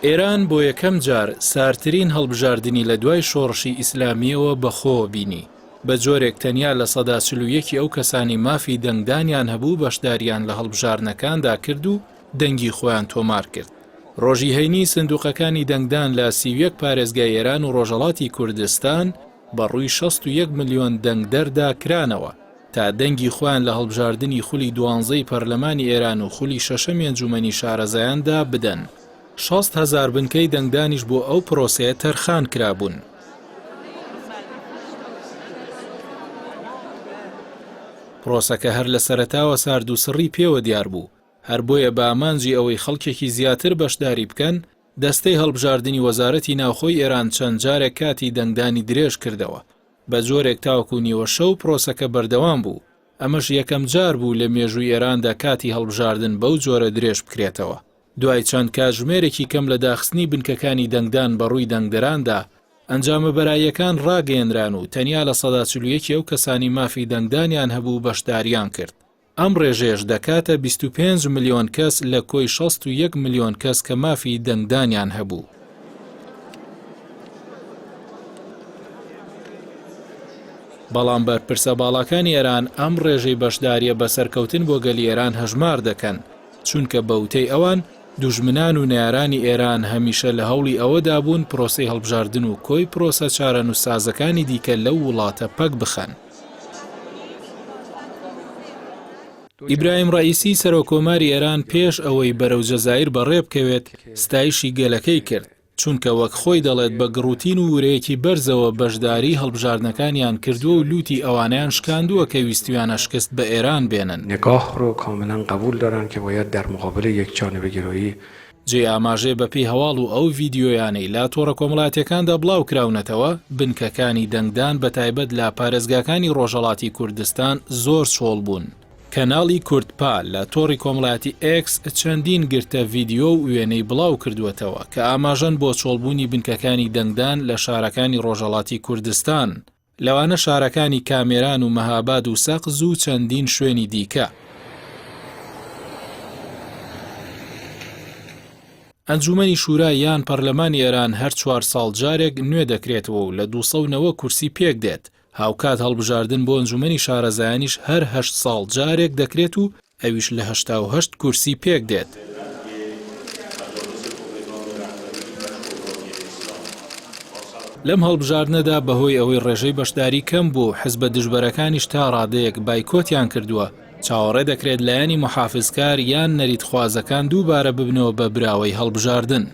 ئێران بۆ یەکەم جار ساردترین هەڵبژاردنی لە دوای شۆڕشی ئیسلامییەوە بەخۆوە بینی، بە جۆرێک تەنیا 41% ی ئەو کەسانەی مافی دەنگدانیان هەبوو بەشدارییان لە هەڵبژاردنەکاندا کرد و دەنگی خۆیان تۆمار کرد. ڕۆژی هەینی سندوقەکانی دەنگدان لە 31 پارێزگای ئێران و ڕۆژهەڵاتی کوردستان بە ڕووی 61 ملیۆن دەنگدەردا کرانەوە تا دەنگی خۆیان لە هەڵبژاردنی خولی دوانزەی پەرلەمانی ئێران و خولی شەشەمی ئەنجوومەنی شارەزایاندا بدەن. 60 هەزار بنکەی دەنگدانیش بۆ ئەو پرۆسەیە تەرخان کرابوون. پرۆسەکە هەر لە سەرەتاوە ساردوسڕی پێوە دیار بوو، هەر بۆیە بە ئامانجی ئەوەی خەڵکێکی زیاتر بەشداری بکەن، دەستەی هەڵبژاردنی وەزارەتی ناوخۆی ئێران چەند جارێک کاتی دەنگدانی درێژ کردەوە، بە جۆرێک تاوەکو نیوە شەو پرۆسەکە بەردەوام بوو، ئەمەش یەکەم جار بوو لە مێژووی ئێراندا کاتی هەڵبژاردن بەو جۆرە درێژ بکرێتەوە. دوای چەند کاتژمێرێکی کەم لە داخستنی بنکەکانی دەنگدان بەڕووی دەنگدەراندا، ئەنجامە بەراییەکان ڕاگەیەنران و تەنیا 41% ی ئەو کەسانەی مافی دەنگدانیان هەبوو بەشداریان کرد. ئەم ڕێژەیەش دەکاتە 25 ملیۆن کەس لە کۆی 61 ملیۆن کەس کە مافی دەنگدانیان هەبوو. بەڵام بەرپرسە باڵاکانی ئێران ئەم ڕێژەی بەشدارییە بە سەرکەوتن بۆ گەلی ئێران هەژمار دەکەن، چونکە بە وتەی ئەوان دوژمنان و نەیارانی ئێران هەمیشە لە هەوڵی ئەوەدا بوون پرۆسەی هەڵبژاردن و کۆی پرۆسە چارەنووسسازەکانی دیکە لەو وڵاتە پەک بخەن. ئیبراهیم ڕەئیسی سەرۆککۆماری ئێران پێش ئەوەی بەرەو جەزائیر بەڕێ بکەوێت، ستایشی گەلەکەی کرد، چونکە وەک خۆی دەڵێت بە گڕوتین و ورەیەکی بەرزەوە بەشداریی هەڵبژاردنەکانیان کردووە و لووتی ئەوانەیان شکاندووە کە ویستویانە شکست بە ئێران بێنن. نگاه رو کاملا قبول دارند که باید در مقابل یکجانبه گرایی. جێی ئاماژەیە بەپێی هەواڵ و ئەو ڤیدیۆیانەی لە تۆڕە کۆمەڵایەتیەکاندا بڵاوکراونەتەوە، بنکەکانی دەنگدان بەتایبەت لە پارێزگاکانی ڕۆژهەڵاتی کوردستان زۆر چۆڵ بوون. کەناڵی کوردپا لە تۆڕی کۆمەڵایەتی ئێکس چەندین گرتە ڤیدیۆ و وێنەی بڵاو کردووەتەوە کە ئاماژەن بۆ چۆڵبوونی بنکەکانی دەنگدان لە شارەکانی ڕۆژهەڵاتی کوردستان، لەوانە شارەکانی کامێران و مەهاباد و سەقز و چەندین شوێنی دیکە. ئەنجوومەنی شورا یان پەرلەمانی ئێران هەر چوار ساڵ جارێک نوێ دەکرێتەوە و لە 290 کورسی پێکدێت، هاوکات هەڵبژاردن بۆ ئەنجوومەنی شارەزایانیش هەر هەشت ساڵ جارێک دەکرێت و ئەویش لە 88 کورسی پێکدێت. لەم هەڵبژاردنەدا بەهۆی ئەوەی ڕێژەی بەشداری کەم بووە و حزبە دژبەرەکانیش تا ڕادەیەک بایکۆتیان کردووە، چاوەڕێ دەکرێت لایەنی موحافزکار یان نەریتخوازەکان دووبارە ببنەوە بە براوەی هەڵبژاردن.